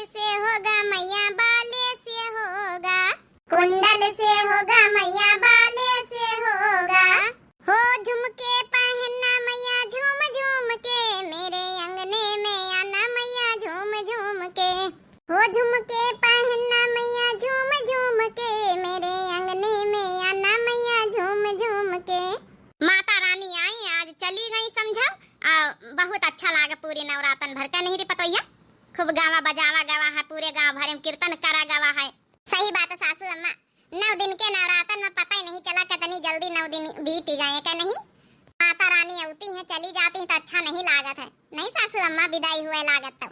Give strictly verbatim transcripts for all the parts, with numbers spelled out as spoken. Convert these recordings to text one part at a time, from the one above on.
से होगा मैया, बाले से होगा। कुंडल से होगा मैया, बाले से होगा। हो झुमके पहनना मैया, झूम झूम के, मेरे अंगने में आना मैया, झूम झूम के। हो झुमके पहनना मैया, झूम झूम के, मेरे अंगने में आना मैया, झूम झूम के। माता रानी आई, आज चली गई समझो। आ, बहुत अच्छा लागा पूरे नवरातन भर का, नहीं रे पतोहिया? खूब गावा बजावा गवा है, पूरे गाँव भरे में कीर्तन करा गवा है। सही बात है सासू अम्मा, नौ दिन के नवरातन में पता ही नहीं चला कितनी जल्दी नौ दिन बीत ही गए, क्या नहीं? माता रानी आती हैं, चली जाती हैं तो अच्छा नहीं लागत है, नहीं सासू अम्मा? विदाई हुए लागत तो।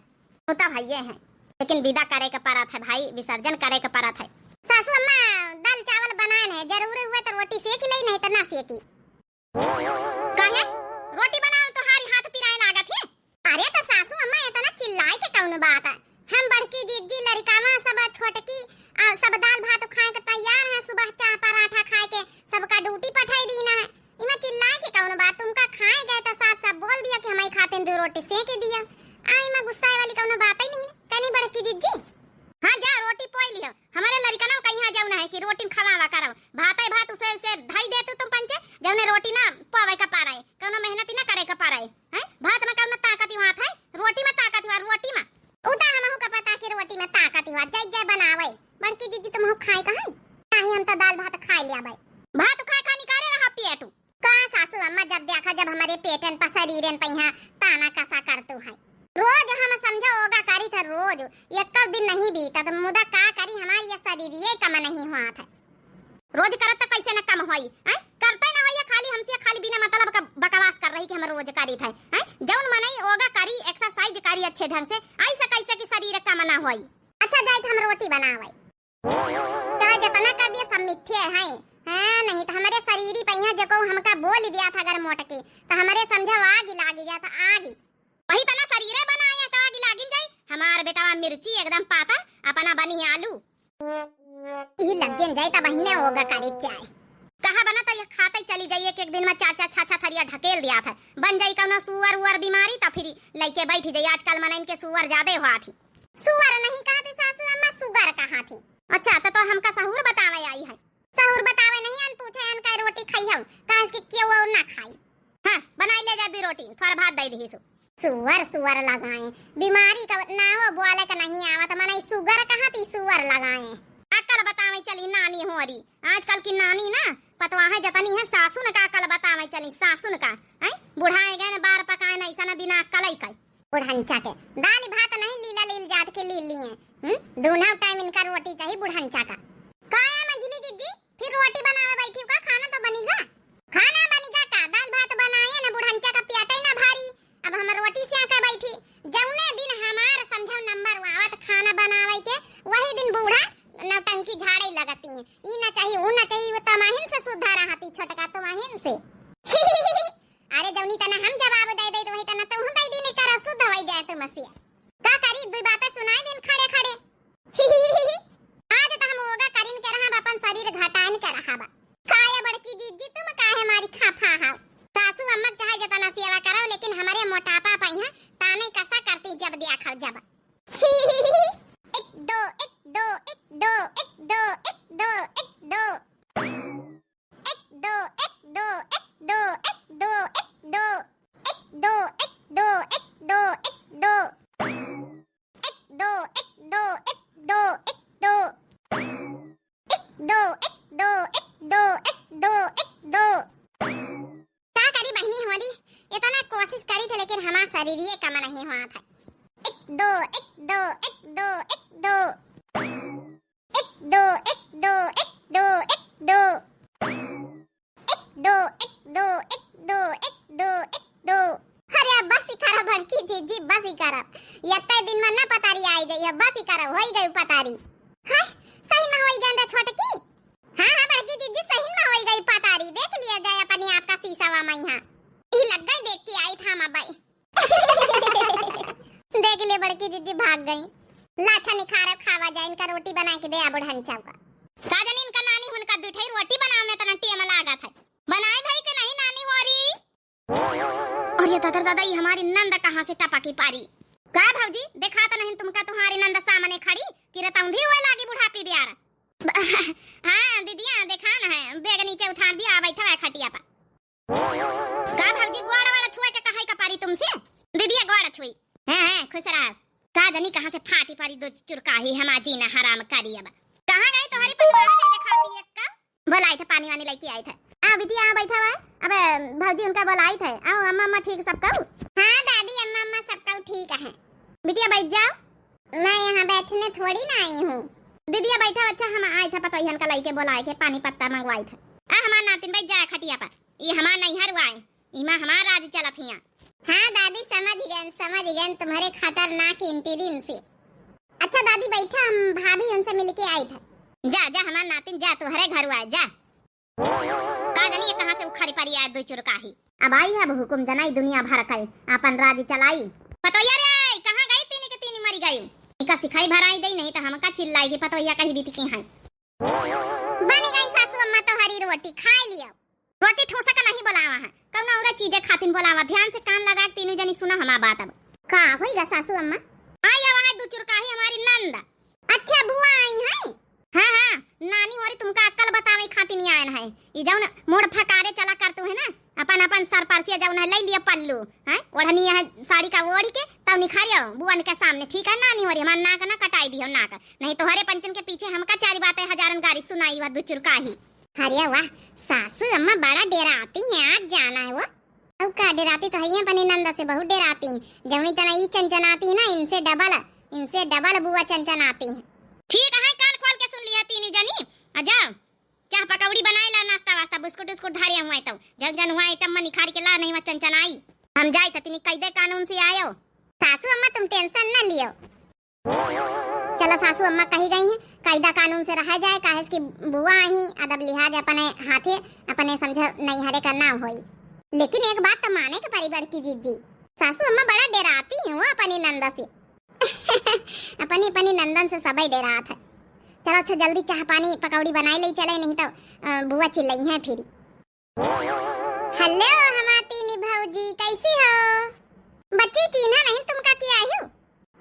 वो तो भइये हैं, लेकिन विदा करे के परत है भाई, विसर्जन करे के परत है। सासू अम्मा, दाल चावल बनाए हैं, जरूरी हुए तो रोटी सेक ले, नहीं तो ना सेकी। काहे? रोटी बनावे में तोहारी हाथ पिराए लागत है? अरे तो सासू अम्मा, इतना चिल्लाए के कौन बात है? हम बड़की जिज्जी, लड़िकावा सब, छोटकी, आ, सब दाल भात खाए के तैयार हैं। सुबह चाह पराठा खाए के सबका ड्यूटी पठाई दीना है। इमा चिल्लाए के कौन बात? तुमका खाए गए तो साफ साफ बोल दिया कि हमारी खातिर दो रोटी सेक दिया। आ, इमा गुस्साए वाली कौन बात ही नहीं है। कहनी बड़की जिज्जी, हाँ, जा रोटी पोई लियो। हमरे लड़िकनों का यहाँ जाऊ ना है कि रोटी खवावा करब। भात है भात, उसे, उसे धई दे तू तुम पंचे, जौने रोटी ना पावे का पारा है, कौनो मेहनत ही ना करे का पारा है। हैं? भात में कौनो ताकत ही हाथ है, रोटी में ताकत ही, रोटी में। उ तो हमहू का पता कि रोटी में ताकत ही, जाई जाई बनावे। बड़की जिज्जी तुमहू खाए कहाँ? नहीं, हम तो दाल भात खाए लिया भाई। भात खाए खानी करे रहा पेटू। का सासू अम्मा, जब देखा जब हमरे पेटन पर शरीरन पर यहाँ ताना कसा करतू है। रोज हम समझो ओगा करी था रोज, एक दिन नहीं बीता था, मुदा का करी हमारी ये शरीर ये कम नहीं हुआ था। रोज करत तो कैसे न कम होई, हैं? करते ना होई, खाली हमसे खाली बिना मतलब का बकवास कर रही कि हम रोज करी थे, हैं? जौन मनई ओगा करी, एक्सरसाइज करी अच्छे ढंग से, ऐसा कैसे कि शरीर कम ना होई। अच्छा जाए तो हम रोटी बनावे। चाहे जतना कर दिया सब मिथ्ये है। हाँ, नहीं तो हमरे शरीरी पे यहाँ जको हमका बोल दिया था अगर मोट के, तो हमरे समझो आग लागी जाता, आग। वही तना शरीरे बनाए तो आग लागिन जाई। हमार बेटवा मिर्ची एकदम पातर, अपना बनी आलू। ई लगिन जाई तब बहिने ओगा करे चाहे। कहाँ बना तो ये खाते चली जाई, एक, एक दिन में चार, चार, छह, छह थरिया ढकेल दिया था। बन जाई कौनो सुअर उअर बीमारी तो फिर लइके बैठ जाई। आजकल मनइन के सुअर ज्यादा हुआ थी। सुअर नहीं कहा थी सासू अम्मा, सुगर कहा थी। अच्छा, तो, तो हमका सहूर बतावे आई है। सहूर बतावे नहीं, अन पूछे अन का रोटी खाई हऊ, कहा कि क्यों और ना खाई। हाँ, बनाई ले जा दू रोटी, थोड़ा भात दे दी सु। सुअर, सुअर लगाए, बीमारी का नाव बोले का नहीं आवत, मने सुगर कहा थी सुअर लगाए। अकल बतावे चली नानी होरी, आजकल की नानी ना पतवा है जतनी है सासुन का अकल बतावे चली, सासुन का, हैं? बुढ़ाए गए न बार पकाए न ऐसा न बिना अकल ही का। बुढ़ंचा के दाल भात नहीं लीला लील जात के ली लिए। हम्म, दोनों टाइम इनका रोटी चाहिए बुढ़ंचा का। काया मंझली जिज्जी, फिर रोटी बनावे बैठी का, खाना तो बनीगा। खाना बनीगा का, दाल भात बनाए ना, बुढ़ंचा का पेट ही ना भारी। अब हम रोटी से आके बैठी, जौने दिन हमार समझो नंबर आवत खाना बनावे के, वही दिन बूढ़ा नौटंकी झाड़े लगती है। ई ना चाहिए, ऊ ना चाहिए, वो तमाहिन से सुधा रहती छोटका तमाहिन से। अरे जौनी तना हम जवाब दे दे तो वही तना तू दे दी नहीं करा, शुद्ध होई जाए तू मसीहा। का करी, दुई बातें सुनाई दिन खड़े खड़े। आज तो हम ओगा करिन के रहब, अपन शरीर घटाइन के रहब। काया बड़की जिज्जी तुम काहे मारी खाफा हाव? सासू अम्मा के चाहे जतना सेवा करब लेकिन हमरे मोटापा पे यहाँ ताने कसा करती जब देखल जब। एक दो, एक दो, एक दो, एक दो, एक दो, एक दो। एक दो, एक दो, एक दो, एक दो, एक दो। एक दो, एक दो, एक दो, एक दो। एक दो, एक दो, एक दो, एक दो। एक दो, एक दो, एक दो, एक दो, एक दो। का करी बहिनी होरी, इतना कोशिश करी थे लेकिन हमार शरीर ये कम नहीं हुआ था। एक दो, एक दो, एक दो, एक दो। एक दो, एक दो, एक दो, एक दो। एक दो, एक दो, एक दो, एक दो, एक दो। अरे अब बस ही करा बड़की जिज्जी, बस ही करा। यत्ते दिन में ना पतारी आई जाई है, बस ही करा, होई गई पतारी। हाय, सही में होई गई छोटकी। हाँ, हाँ, बड़की जिज्जी, सही में होई गई पतारी। देख लिया जाए अपने आप का शीशा वा में यहाँ। ई लग गई देख के आई था मैं बाई। देख ले बड़की जिज्जी भाग गई। लाछा निखारे खावा जाए, इनका रोटी बना के दे आ बुढ़न चौका। का जानी इनका नानी हुनका दुठई रोटी बनावे में तना टेम लागत है। बनाए भाई के नहीं नानी होरी। अरे दादा दादा, ये हमारी नंद कहाँ से टपकी पारी? का भौजी, देखा तो नहीं तुमका तुम्हारी नंद सामने औंधी हुए लागी बुढ़ापी बियार। हाँ दीदिया, देखा न है, बैग नीचे उतार दिया, बैठा है खटिया पर। का भौजी, गोड़ वोड़ छुए के कहै का परी तुमसे? दीदिया गोड़ छुई। हैं, हैं, खुश रहा। का जनी कहाँ से फाटी परी दो चुरकाही, हमार जीना हराम करी अब। कहाँ गई तोहरी पतवार नहीं देखाती एक का? बोलाई थे, पानी वानी लेके आई थे। आओ बिटिया, आओ बैठा हुआ है। अब भौजी उनका बोलाई थे। आओ अम्मा, अम्मा ठीक सब कहू? हाँ दादी, अम्मा, अम्मा सब कहू ठीक है। बिटिया बैठ जाओ। मैं यहाँ बैठने थोड़ी ना आई हूँ। दीदिया बैठा, अच्छा हम आए थे पतोहियन का लइके बोलाए के पानी पत्ता मंगवाए थे। आ हमार नातिन बैठ जाए खटिया पर। ई हमार नैहर हुआ है, इमा हमार राज चलत हिया। हाँ दादी समझ गए, समझ गए तुम्हारे खतरनाक इंटीरिन से। अच्छा दादी बैठा, हम भाभी उनसे मिलके आई थे। जा जा हमार नातिन जा, तुम्हारे घर हुआ है जा। का जनी ये कहाँ से उखाड़ी पड़ी आए दो चुरकाही। अब आई है अब हुकुम जनाई दुनिया भर का, अपन राज चलाई। पतोहिया रे, कहाँ गई तीनी के तीनी मरी गई। इनका सिखाई भराई दई नहीं तो हमका चिल्लाएगी पतोहिया कही बीत की है। बनी गई सासू अम्मा तोहरी रोटी, खाई लियो। रोटी ठूसा का नहीं बोलावा है, कौनो और चीजे खातिन बोलावा। ध्यान से कान लगा के तीनों जनी सुना हमार बात अब। का होइगा सासू अम्मा? आई अब है दो चुरकाही हमारी नंद। अच्छा बुआ आई है? हाँ हाँ, नानी होरी तुमका अक्कल बतावे खातिन आयन है। ई जौन मोड़ फकारे चला करतू है ना, अपन अपन सर पर से जौन है ले लिया पल्लू, हैं? ओढ़नी है साड़ी का ओढ़ के तब निखारियो बुअन के सामने, ठीक है नानी होरी, हमार नाक ना कटाई दियो नाक। नहीं तोहरे पंचन के पीछे हमका चारी बातें हजारन गारी सुनाई हुआ दो चुरकाही। अरे वाह, सासू अम्मा बड़ा डेराती हैं, आज जाना है वो। अब का डेराती तो है ही अपनी नंदा से, बहुत डेराती हैं। जौनी तना ई चंचनाती है ना, इनसे डबल, इनसे डबल बुआ चंचनाती हैं। ठीक है, कान खोल के सुन लिया तीनों जनी। आ जाओ, चाह पकौड़ी बनाए ला, नाश्ता वास्ता, बिस्कुट उस्कुट ढारिया हुआ तो जब जन हुआ आइटम में निखार के ला, नहीं वहाँ चंचनाई। हम जाए तो तिनी कैदे कानून से आयो। सासू अम्मा तुम टेंशन न लियो। चला सासू अम्मा कही गई हैं, कायदा कानून से रहा जाए, काहे से कि बुआ आई, अदब लिहाज अपने हाथे, अपने समझ नैहरे का नाम होई। लेकिन एक बात तो माने के परी बड़की जीजी, सासू अम्मा बड़ा डेराती हैं वो अपनी नंदा से। अपनी, अपनी नंदन से सबई डेरात है। चलो अच्छा जल्दी चाह पानी पकौड़ी बनाए ले चले, नहीं तो, अ, बुआ चिल्लई हैं फिर। हेलो हमार तीनी भौजी, कैसी हो? बच्ची चीन्हा नहीं तुमका क्या आयु?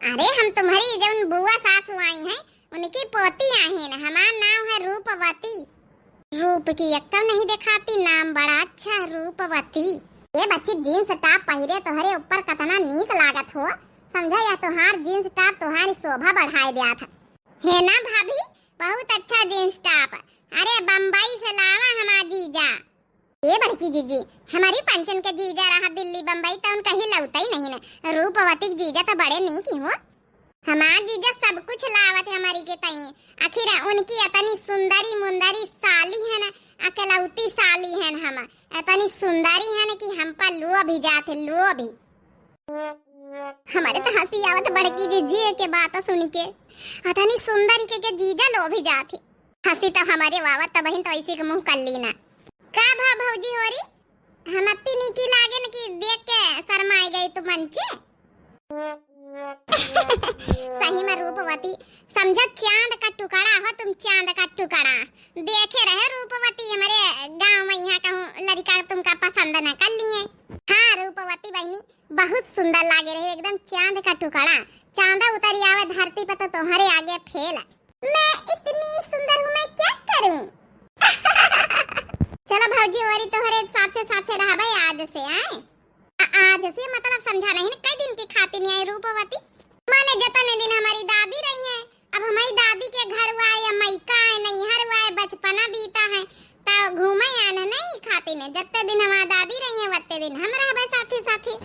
अरे हम तुम्हारी जौन बुआ सासू आई हैं, उनकी पोती आई हैं, हमार नाम है रूपवती। रूप की एकदम नहीं दिखाती, नाम बड़ा अच्छा रूपवती। ए बच्ची जींस टॉप पहिरे तोहरे ऊपर कतना नीक लागत हो, समझा या तोहार जींस टॉप तोहारी शोभा बढ़ाए दिया था। है ना भाभी, बहुत अच्छा जींस टॉप। अरे बम्बई से लावा हमार जीजा। ए बड़की जीजी, हमारी पंचन के जीजा रहा दिल्ली बम्बई, तो उनका ही लौटा ही नहीं ना। रूपवती के जीजा तो बड़े नीक ही हो। हमार जीजा सब कुछ लावत है हमारी के तई। आखिर उनकी इतनी सुंदरी मुंदरी साली है ना, अकलौती साली है हम, इतनी सुंदरी है ना कि हम पर लोभ ही जात है, लोभ ही। हमारे तो हंसी आवत बड़की जीजी के बात सुन के, अतनी सुंदर के, के जीजा लोभी जात ही। हंसी तो हमारे वावत तो बहिन तो ऐसे के मुंह कर ली ना। का भा भौजी होरी, हम अत्ती नीकी लागे न कि देख के शर्माई गई तू मंचे। सही में रूपवती समझा चांद का टुकड़ा हो तुम, चांद का टुकड़ा। देखे रहे रूपवती हमारे गांव में यहाँ कहूँ लड़का तुमका पसंद न कर लिए। हाँ रूपवती बहनी, बहुत सुंदर लागे रहे, एकदम चांद का टुकड़ा। चांदा उतरी आवे धरती पे तो तोहरे आगे फेल। मैं इतनी सुंदर हूँ, मैं क्या करूँ? चलो भौजी, वरी तोहरे साथे साथे रहबे आज से, आए? आ-, आज से मतलब समझा नहीं ना, कई दिन की खाती नहीं आई रूपवती। माने जतने दिन हमारी दादी रही है, अब हमारी दादी के घर हुआ है या मैका है, नैहर हुआ है, बचपना बीता है, तो घूमे आना नहीं खाती ने। जत्ते दिन हमारी दादी रही है, वत्ते दिन हम रहबे साथे साथे।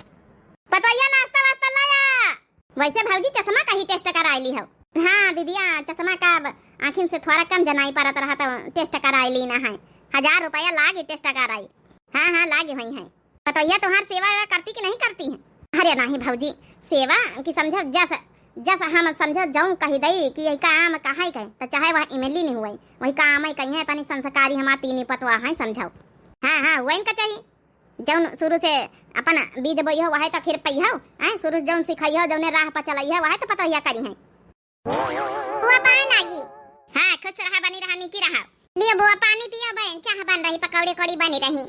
पतोहिया, नाश्ता वास्ता लाया। वैसे भौजी, चश्मा का ही टेस्ट कराई ली हो। हाँ दीदिया, चश्मा का अब आँखिन से थोड़ा कम जनाई पड़त रहा, तो टेस्ट कराई ली ना है। हजार रुपया लागी टेस्ट कराई। हाँ, हाँ, लागी हुई है। पतोहिया तोहार सेवा वेवा करती कि नहीं करती है? अरे नहीं भौजी, सेवा की समझो, जस, जस हम समझो जौन कही दई कि यही काम कहाँ के, तो चाहे वह इमली नहीं हुई, वही काम ही कहीं है, तनी संस्कारी हमार तीनी पतवा है, समझो। हाँ, हाँ, वही का चाहिए। जौन शुरू से अपन बीज बोई हो, वही तो खीर पई हो, हैं? शुरू से जौन सिखाई हो, जौने राह पर चलाई हो, वही तो पतोहिया करी है। बुआ पाए लागी। हाँ, खुश रहा, बनी रहा, निकी रहा। लियो बुआ, पानी पियो बे, चाह बन रही, पकौड़े कौड़ी बनी रही।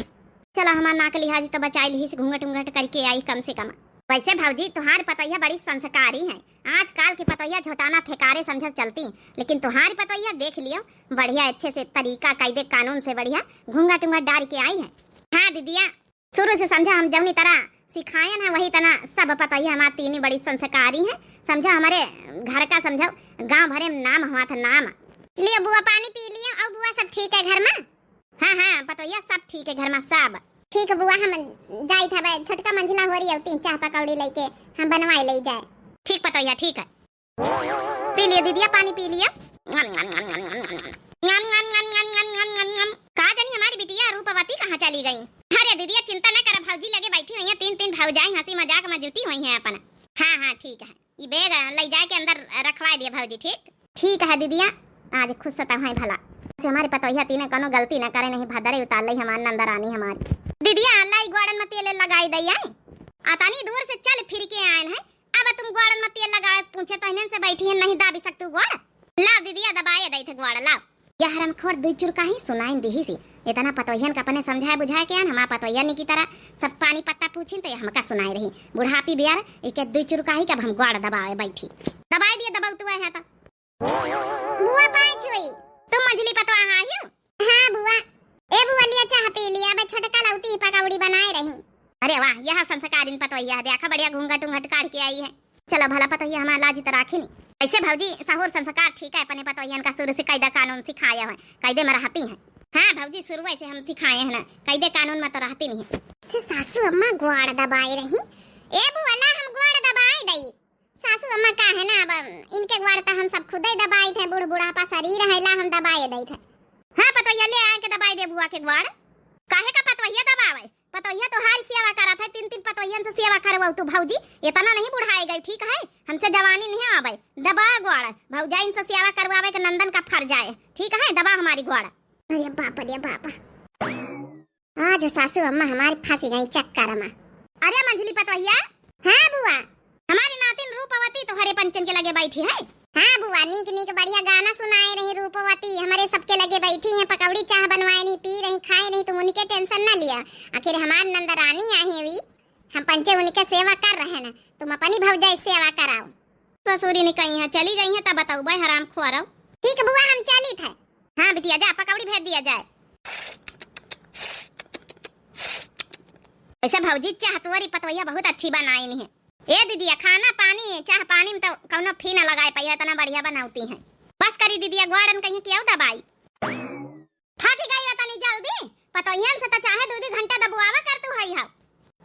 चला, हमार नाक लिहाज तो बचाई लिही से घूंघट उंघट करके आई कम से कम। वैसे भौजी, तुहार पतोहिया बड़ी संस्कारी है। आजकल के पतोहिया झोटाना फेकारे समझल चलती, लेकिन तुहार पतोहिया देख लियो, बढ़िया अच्छे से तरीका, कायदे कानून से बढ़िया, घूंघट उंघट डार के आई है। हाँ दीदिया, शुरू से समझा हम जौनी तरह सिखायन है, वही तना सब पतोहिया हमार तीनी बड़ी संस्कारी है। समझा हमारे घर का, समझो गांव भरे में नाम हुआ था, नाम। लियो बुआ, पानी पी लियो। और बुआ, सब ठीक है घर में? हाँ, हाँ, पतोहिया, सब ठीक है घर में, सब। ठीक है बुआ, हम जाइत हबै, छोटका मंझिला होरी अउती, चाह पकौड़ी लइके हम बनवाए ले जाए। ठीक पतोहिया, ठीक है। पी लिया दीदिया, पानी पी लिया। का जानी हमारी बिटिया रूपवती कहाँ चली गई? अरे दीदिया, चिंता न कर, भौजी लगे बैठी हुई हैं, तीन तीन भौजाई हंसी मजाक में जुटी हुई हैं अपन। हाँ, हाँ, ठीक है। ई बैग लइ जाके अंदर रखवाए दिया भौजी, ठीक? ठीक है दीदिया, आज खुश से तब हैं भला। से हमारी पतोहिया तीने कोनो गलती ना करे, नहीं भदरे उतार लई हमार नंदरानी हमारी। दीदिया, लाई ग्वाड़न में तेल लगाई दई आई। आ तनी दूर से चल फिर के आयन है, अब तुम ग्वाड़न में तेल लगावे पूछे तहनन से बैठी है, नहीं दाबी सकतू ग्वाड़। लाओ दीदिया, दबाए दई थे ग्वाड़, लाओ। यह हरामखोर दुई चुरका ही सुनाइन दिही सी। इतना पतोहियन का अपने समझाए बुझाए के आन, हमार पतोहियन की तरह सब पानी पत्ता पूछिन तो ये हमका सुनाए रही। बुढ़ापी बियार, इके दुई चुरका ही कब हम ग्वाड़ दबावे बैठी। दबाए दिए, दबाऊ तू है तो। बुआ पाँच हुई। तुम मझली पतोहा ही? हाँ बुआ। ए बुआ, लिया चाह पी लिया, अब छोटका लौती पकौड़ी बनाए रही। अरे वाह, यह संस्कारिन पतोहिया, देखा बढ़िया घूंघट उंघट काढ़ के आई है। चलो भला पतोहिया हमार लाज त राखी नी। ऐसे भौजी सहूर संस्कार ठीक है, अपने पतोहियन का शुरू से कायदा कानून सिखाया है, कायदे में रहती हैं। हाँ भौजी, शुरू से हम सिखाए हैं ना, कायदे कानून में तो रहती नहीं है। से सासू अम्मा ग्वाड़ दबाए रही। ए बुआ, ला हम ग्वाड़ दबाए दई। सासू अम्मा का है ना, अब इनके ग्वाड़ तो हम सब खुदे दबाए थे, बूढ़ बुढ़ापा शरीर है, ला हम दबाए दई थे। हाँ पतोहिया, ले आए के दबाए दे बुआ के ग्वाड़। काहे का पतोहिया दबावे? पतोहिया तोहार सेवा करत है, तीन तीन पतोहियन से सेवा करवाऊ तू भौजी, इतना नहीं बुढ़ाए गई, ठीक है? हमसे जवानी नहीं आवे, दबा ग्वाड़, भौजाइन से सेवा करवावे के नंदन का फर्ज आए, ठीक है? दबा हमारी ग्वाड़। अरे बाप रे बाप, आज सासू अम्मा हमारी फंसी गई चक्कर में। अरे मंझली पतोहिया। हाँ बुआ। हमारी नातिन रूपवती तोहरे पंचन के लगे बैठी है। हाँ बुआ, नीक नीक बढ़िया गाना सुनाए रही रूपवती, हमारे सबके लगे बैठी हैं, पकौड़ी चाह बनवाए नहीं, पी रही, खाए नहीं, तुम उनके टेंशन ना लिया। आखिर हमार नंदरानी आई हुई, हम पंचे उनके सेवा कर रहे हैं, तुम अपनी भौजाई सेवा कराओ। ससुरी ने कही है, चली जाई है तब बताऊ भाई हराम खोरो। ठीक बुआ, हम चली थे। हाँ बिटिया, जा पकौड़ी भेज दिया जाए। ऐसे भौजी चाह तोरी पतोहिया बहुत अच्छी बनाई नहीं है। ए दीदिया, खाना पानी, चाह पानी में तो कौनो फी ना लगाए पाइए, इतना बढ़िया बनावती हैं। बस करी दीदिया, ग्वाड़न कहीं केहू दबाई। थक गई बा तनी जल्दी, पतोहियन से तो चाहे दू दू घंटा दबुआवा कर तू हई हा।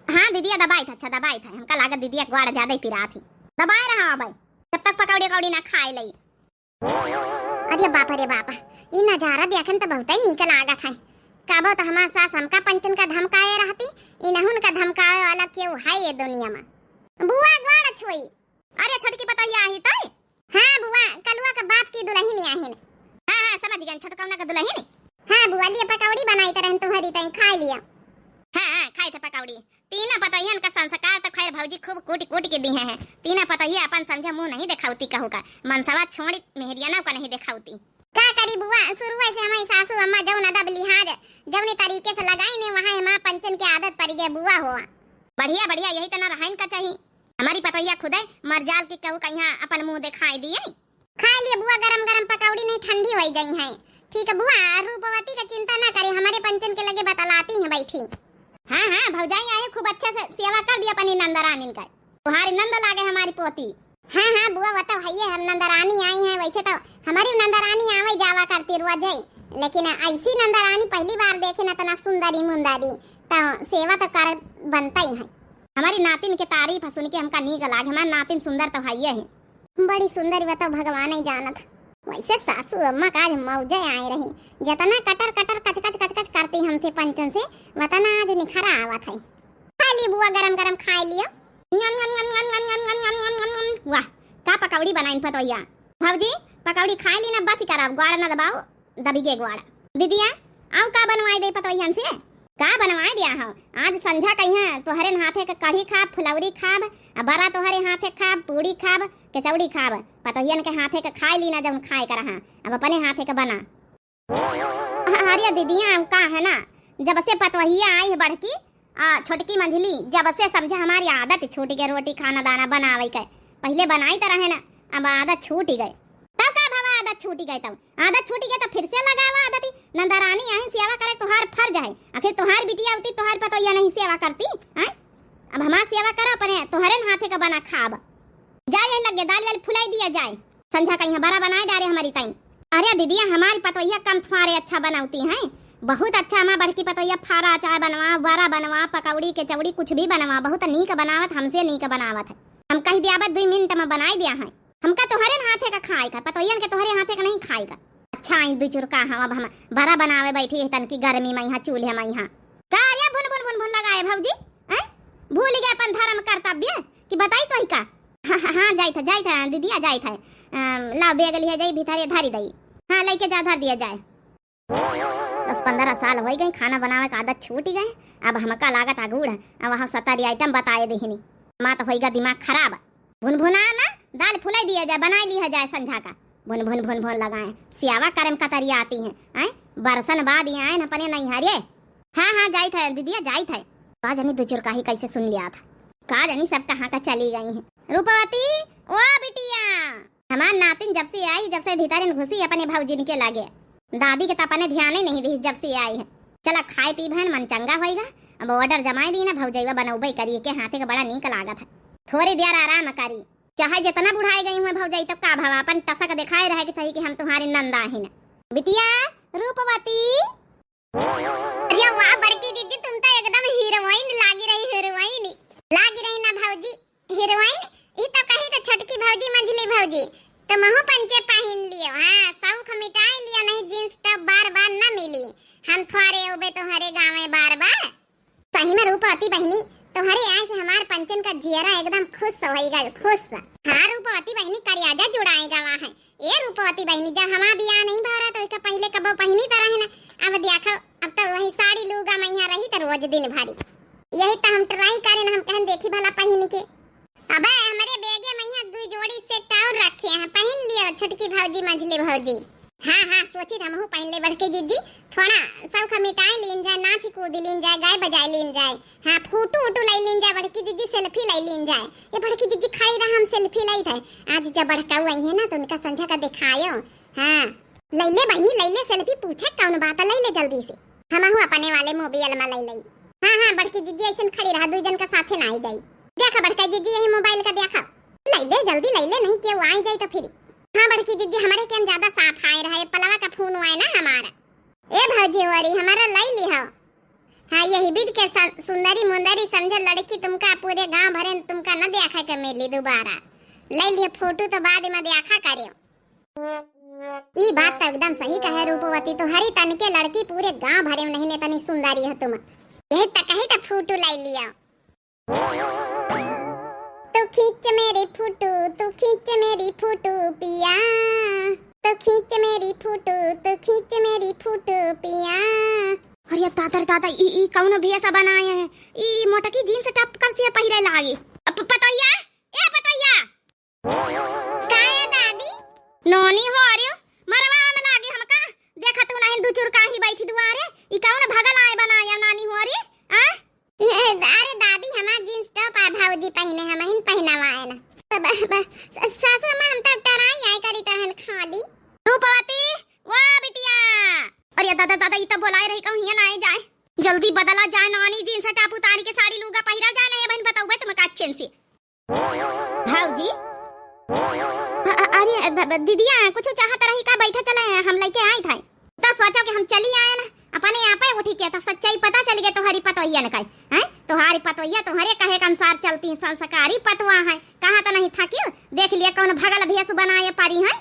हाँ दीदिया, दबाई था, अच्छा दबाई था, हमका लागत दीदिया ग्वाड़ ज्यादा ही पिरात ही। दबाए रहा अब, जब तक पकौड़ी कौड़ी ना खाए लई। अरे बाप रे बाप, ई नजारा देखन तो बहुत ही नीक लागत है। कबो तो हमार सास हमका पंचन का धमकाए रहती, इनहुन का धमकाए वाला केहू है ये दुनिया में। बुआ ग्वाड़ छुई। अरे छोटकी पतोहिया आई तई? हाँ बुआ, कलुआ के बाप की दुलहिन आहिन। हाँ हाँ, समझ गए, छोटकौना के दुलहिन। हाँ बुआ, लिए पकौड़ी बनाई तरहन तुम्हारी तई, खा लिया। हाँ हाँ, खाई थे पकौड़ी। तीनों पतोहियन का संस्कार तो खैर भौजी खूब कूट कूट के दिए हैं। तीनों पतोहिया अपन समझे मुंह नहीं दिखावती कहू का, मनसवा छोड़ी मेहरियनों का नहीं दिखावती। का करी बुआ, शुरुए से हमारी सासू अम्मा जौन अदब लिहाज, जौने तरीके से लगाई ने, वहाँ हमार पंचन के आदत पड़ गए बुआ हो। बढ़िया बढ़िया, यही तना रहन का चाहिए। हमारी पतोहिया खुदे मर जाल के कहू कहिया अपन मुंह दिखाई दिए। खाए लिए बुआ, गरम गरम पकौड़ी नहीं ठंडी होई गई हैं। ठीक है बुआ, रूपवती का चिंता ना करे, हमारे पंचन के लगे बतलाती हैं बैठी। हाँ हाँ भौजाई आए, खूब अच्छा से सेवा कर दिया अपनी नंदरानिन का। तुम्हारी नंद लागे हमारी पोती। हाँ हाँ बुआ, वो तो है, हम नंदरानी आई हैं, वैसे तो हमारी नंदरानी आवे जावा करती रोज है, लेकिन ऐसी नंदरानी पहली बार देखे ना, इतना सुंदरी मुंदरी, तो सेवा तो कर बनता ही है। हमारी नातिन के तारीफ सुन के हमका नीक लाग, हमार नातिन सुंदर तो है ही। बड़ी सुंदर, वो तो भगवान ही जानत। वैसे सासू अम्मा का आज मौजे आए रही, जितना कटर कटर कचकच कचकच करती हमसे पंचन से, वतना आज निखरा आवत है। खा ली बुआ, गरम गरम खाए लियो। वाह, का पकौड़ी बनाइन पतोहिया। भौजी, पकौड़ी खाए ली ना, बस ही करब, ग्वाड़ ना दबाओ, दबी गे ग्वाड़। दीदिया, आऊ का बनवाए दे पतोहियन से? का बनवाए दिया हो? आज संझा कहिया तोहरे हाथे के कढ़ी खाब, फुलौरी खाब, आ बड़ा तोहरे हाथे खाब, पूड़ी खाब, कचौड़ी खाब। पतोहियन के हाथे के खाए ली ना, जौन खाए के रहा, अब अपने हाथे के बना। अरे दीदिया, का है ना, जब से पतोहिया आई है बड़की, आ, छोटकी मंझली, जब से समझा हमारी आदत छूटि गै रोटी खाना दाना बनावै कै। पहिले बनाइत रहे ना, अब आदत छूटि गै। तब का भवा आदत छूटि गै? तब आदत छूटि गै तब फिर से लगावा आदत ही। नंदरानी आहिन सेवा करै तोहार फर्ज है। आखिर तोहार बिटिया होती तोहार पतोहिया नहीं सेवा करती, हैं? अब हमार सेवा करा अपने तोहरे हाथे का बना खाब। जाए यही लगे दाल वाल फुलाई दिया जाए। संझा का यहाँ बरा बनाए डारे हमारी ताई। अरे दीदिया, हमारी पतोहिया कम थोड़े अच्छा बनावती हैं, बहुत अच्छा। हमार बड़की पतोहिया फारा अचार बनवा, बरा बनवा, पकौड़ी कचौड़ी कुछ भी बनवा, बहुत नीक बनावत, हमसे नीक बनावत है। हम कहि दिया बस दुई मिनट मा बनाए दिया है। हमका तोहरे हाथे का खाए का, पतोहियन के तोहरे हाथे का नहीं खाए का। अच्छा आई दुई चुरका हम, अब हम बरा बनावे बैठी है तनकी गर्मी मा यहाँ चूल्हे मा यहाँ। का अरे भुन भुन भुन भुन लगाए भौजी, हैं? भूलि गै अपन धर्म कर्तव्य कि बताई तोही का? हाँ, हाँ, हाँ, जाइत है, जाइत है, दीदिया जाइत है। अम, लाओ, बैग लिहे जाई, भीतरे धरि दई। हाँ, लइके जा, धर दिया जाए। दस पन्द्रह साल होइ गए, खाना बनावे का आदत छूटि गै। अब हमका लागत अगूड़, अब हम सत्तर item बताए देहिनी। मा तो होइगा दिमाग खराब। भुनभुना ना, दाल फुलाई दिया जाए, बनाए लिहा जाए संझा का। भुन भुन भुन भुन लगाए, सियावा करम कतरिया आती हैं, आए? बरसन बाद ये आए न अपने नैहरे। हाँ, हाँ, जाइत है दीदिया, जाइत है। का जानी दुजुर काहे कैसे सुन लिया था। का जानी सब कहाँ का चली गई हैं। रूपवती, ओ बिटिया, हमार नातिन जब से आई, जब से भीतर इन घुसी अपने भौजिन के लागे। दादी के त अपने ध्यान ही नहीं दी जब से आई है। चला खाए पी बहन, मन चंगा होएगा। अब order जमाए दी ना, भौजैया बनौबे करी के हाथे के बड़ा नीक लागत है। थोड़ी देर आराम करी, चाहे जितना बुढ़ाए गई हुए भौजाई, तब का भवा, अपन टसक दिखाए रहे के चाहिए कि हम तुम्हारी नंदा ही ना। बिटिया रूपवती। अरे वाह बड़की दीदी, तुम तो एकदम हीरोइन लागी रही, हीरोइन लागी रही ना भौजी, हीरोइन। ई तो कही तो छोटकी भौजी, मंझली भौजी, तुमहू पंचे पहिन लियो। हाँ, शौक मिटाए लियो, नहीं jeans top बार बार न मिली। हम थोड़े उबे तुम्हारे गाँव में बार बार। सही में रूपवती बहिनी, तोहरे आए से हमार पंचन का जियरा एकदम खुश होइगा, खुश। हाँ रूपवती बहिनी, करियाजा जुड़ाएगा वहाँ है। ए रूपवती बहिनी, जब हमार बियाह नहीं भरा तो इसका पहले कबो पहिनी तो रहे ना। अब देखो, अब तो वही साड़ी लूगा में यहाँ रही तो रोज दिन भरी। यही तो हम try करें ना, हम कहन देखी भला पहिन के। अबे हमरे बैगे में यहाँ दुई जोड़ी set और रखे हैं, पहिन लियो छोटकी भौजी, मंझली भौजी। हाँ, हाँ, सोची त हमहू पहिन ले बड़की जिज्जी, थोड़ा शौक मिटाए लीन जाए, नाच कूद लीन जाए, गाए बजाए लीन जाए। हाँ, photo वोटो लाई लीन जाए बड़की जिज्जी, selfie लाई लीन जाए। ए बड़की जिज्जी खड़ी रहा, हम selfie लाई थे। आज जब बड़काऊ आई है ना तो उनका संझा का दिखायो। हाँ, लै ले बहिनी, लै ले selfie, पूछे कौन बात, लै ले जल्दी से। हमहू अपने वाले mobile मा लै लई। हाँ, हाँ, बड़की जिज्जी ऐसन खड़ी रहा, दुई जन का साथे ना आई जाई। देखा बड़का जिज्जी यही mobile का देखा। लै ले जल्दी लै ले, नहीं केहू आई जाई तो फिर। हाँ बड़की जिज्जी, हमरे के हम ज्यादा साफ आए रहा, ये पलवा का phone आए ना हमारा। ए भौजी होरी, हमारा लै ली हो। हाँ, यही बिद के स-, सुंदरी मुंदरी समझे लड़की तुमका पूरे गांव भरे तुमका न देखा के मिली दोबारा। लै लिहे photo तो बाद में देखा करियो। ई बात तो एकदम सही कहे रूपवती, तोहरी तन के लड़की पूरे गांव भरे में नहीं इतनी सुंदरी हो तुम। यही तो कही तो photo लाई लिया। तू खींच मेरी photo, तू खींच मेरी photo पिया, तू खींच मेरी photo, तू खींच मेरी photo पिया। अरे दादा रे दादा, ई, ई कौन भेष बनाए हैं? ई मोटकी jeans top कर से पहिरे लागी। अब पतोहिया, ए पतोहिया, काहे दादी? नोनी हो रे, मरवा में लागे हमका। देखा तू नहीं दुचुर काहे बैठी दुआरे, ई कौन भगल आए बनाया नानी हो रे, आ? अरे दादी, हमार jeans top आ भौजी पहिने, हमहिन पहिनवाए ना। ब-, ब-, स-, सासू माँ, हम तो टराई आए करी तहन खाली। रूपवती, ओ बिटिया। अरे दादा, दादा, ई तो बोलाए रही, कहूँ हियाँ ना आए जाए। जल्दी बदला जाए नानी, jeans top उतारी के साड़ी लूगा पहिरा जाए, नहीं बहन बताऊबे तुमका अच्छे से। भौजी? अ-, अ-, अरे, ब-, ब-, दीदिया, कुछ चाहत रही का? बैठा चले, हम लइके आई था। तो सोचा कि हम चली आए ना, अपने आपे उठी के, तो सच्चाई पता चल गए तोहरी पतोहिया ने कही, हैं? तोहरी पतोहिया तोहरे कहे के अनुसार चलती, संस्कारी पतवा है, कहा तो नहीं था क्यों? देख लिया कौन भगल भेष बनाए परी है।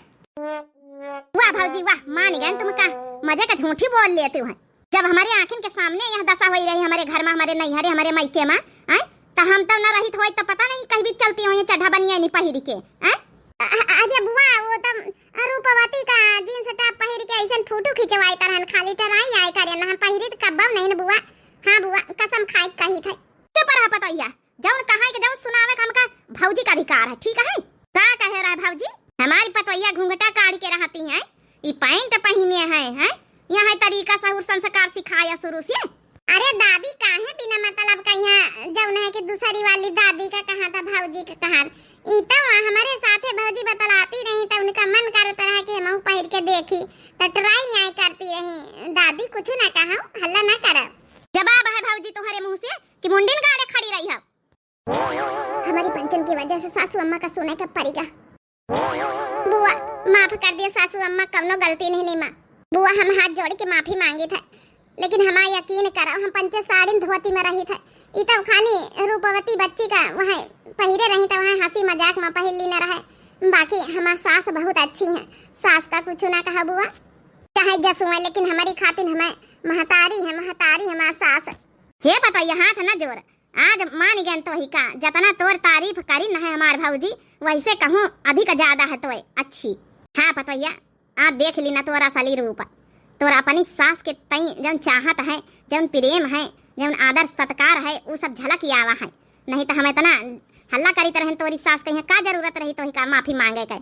वाह भौजी वाह, मान गए तुमका, मजे का झूठी बोल लेते हो। जब हमरे आँखिन के सामने यह दसा होई रही हमरे घर मा, हमरे नैहरे, हमरे मइके मा, आय, त हम तब न रहित होई त पता नहीं कहीं भी चलती होई चड्ढा बनियानी पहिर के, आय? अ-, अ-, अजय बुआ, वो तब रूपवती का jeans top पहिर के ऐसन photo खिंचवाई तरहन खाली टराई आए करे ना, हम पहिरी त कब्बो नहीं न बुआ। हाँ बुआ, कसम खाई कही थे। चुप रह पतोहिया, जौन कहाई के जौन सुनावे का हमका भौजी का अधिकार है, ठीक है? का कहे रहा भौजी? हमारी पतोहिया घूंघटा काढ़ के रहती हैं, ई pant पहिने हैं, हैं? यहाँ तरीका सहूर संस्कार सिखाया शुरू से। आ अरे दादी, काहे बिना मतलब का यहाँ जौन है कि दूसरी वाली दादी का कहा था, भौजी का कहा, ई तो हमरे साथे भौजी बतलाती रही तो उनका मन करत रहा कि हमहू पहिर के देखी, तो ट्राई आई करती रही। दादी कुछ ना कहो, हल्ला ना करो। जवाब है भौजी तुम्हारे मुंह से कि मुंडिन गाड़े खड़ी रही हो। हमारी पंचन की वजह से सासू अम्मा का सुने का पड़ेगा। बुआ, माफ कर दिया सासू अम्मा, कौनो गलती नहीं, नहीं माँ। बुआ, हम हाथ जोड़ के माफी मांगी था, लेकिन हमारा यकीन करो, हम पंचे साड़िन धोती में रही थे, ई तो खाली रूपवती बच्ची का वहाँ पहिरे रही थे, वहाँ हंसी मजाक में पहिर ली न रहे। बाकी हमार सास बहुत अच्छी हैं, सास का कुछ ना कहा बुआ, चाहे जसुआ, लेकिन हमारी खातिर हमें महतारी है, महतारी हमार सास। हे पतोहिया, हाथ न जोर, आज मान गयन तोही का, जतना तोर तारीफ करी न है हमार भौजी, वैसे कहूँ अधिक ज्यादा है तोय अच्छी। हाँ पतोहिया, आज देख ली न तोर असली रूप, तोर अपनी सास के तई जौन चाहत है, जौन प्रेम है, जौन आदर सत्कार है, उ सब झलक आवा है। नहीं तो हम इतना हल्ला करीत रहन तोरी सास के, का जरूरत रही तोही का माफी मांगे के?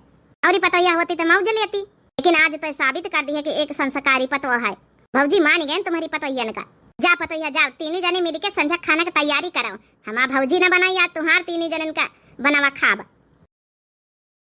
और पतोहिया होती तो मौज लेती, लेकिन आज तो साबित कर दी है कि एक संस्कारी पतोह है। भौजी मान गए तुम्हारी पतोहियन का। जा पतोहिया जाओ, तीनों जने मिलके संझा खाना की तैयारी करो। हमार भौजी न बनाई, आज तुम्हार तीनों जनन का बनावा खाब।